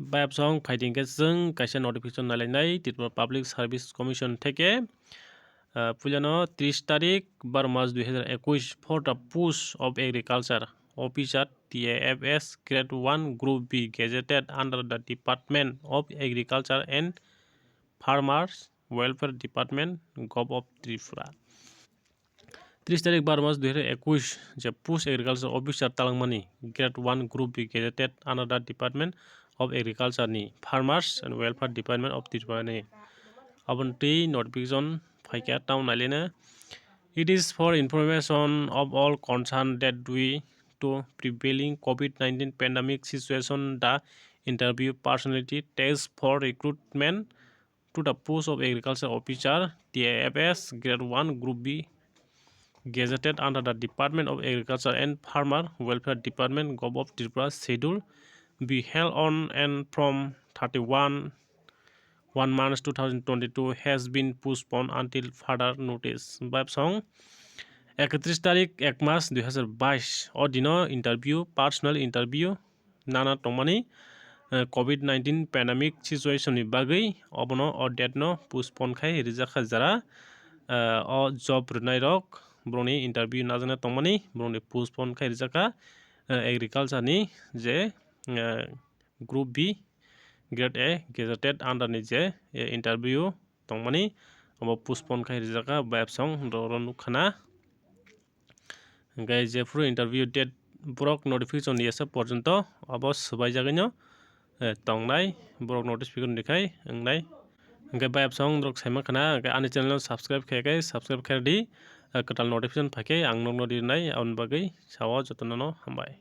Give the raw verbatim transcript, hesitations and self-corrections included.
Bayapsong phaiding khe chwng kaisa notification nailainai Tripura Public Service Commission theke. Ah, puilano tris tarik bar mas dui hazar ekush for the post of agriculture officer, T A F S, grade one, group B, gazetted under the Department of Agriculture and Farmers Welfare Department, Gov of Tripura. Tris tarik bar mas dui hazar ekush je post agriculture officer talangmani, grade one, group B, gazetted under the Department of Agriculture ni, Farmers and Welfare Department of Tripura ni. Aboni twi notification phaikha, tamo nailena. It is for information of all concerned that due to prevailing COVID nineteen pandemic situation, the interview personality test for recruitment to the post of agriculture officer, T A F S, grade one, group B, gazetted under the Department of Agriculture and Farmer Welfare Department, Gov of Tripura schedule, be held on and from thirty-one one March two thousand twenty-two has been postponed until further notice. Bayapsong, ekatris tarik ek mas dui hazar bais o dino interview, personal interview nana tongmani, eh, COVID nineteen pandemic situation ni bagwi obono o date no postpone khai rijakha jara, eh, o job rwnai rok borokni interview najana tongmani borokni postpone khai rijakha, eh, agriculture ni je, eh, group B, grade A, gazetted under ni je, eh, interview tongmani obo postpone khai rijakha, bayapsong roro nukkhana. Hingke jephuru interview date borok notification yasa porjonto obo swbaijagwino, eh, tongnai, borok notification rikhai wngnai. Hingke bayapsong borok saima khana, hingke ani channel no subscribe khaikhe subscribe khaidi, eh, kwtal notification phaikhe ang nokno rinai, aboni bagwi sao jotono no hambai.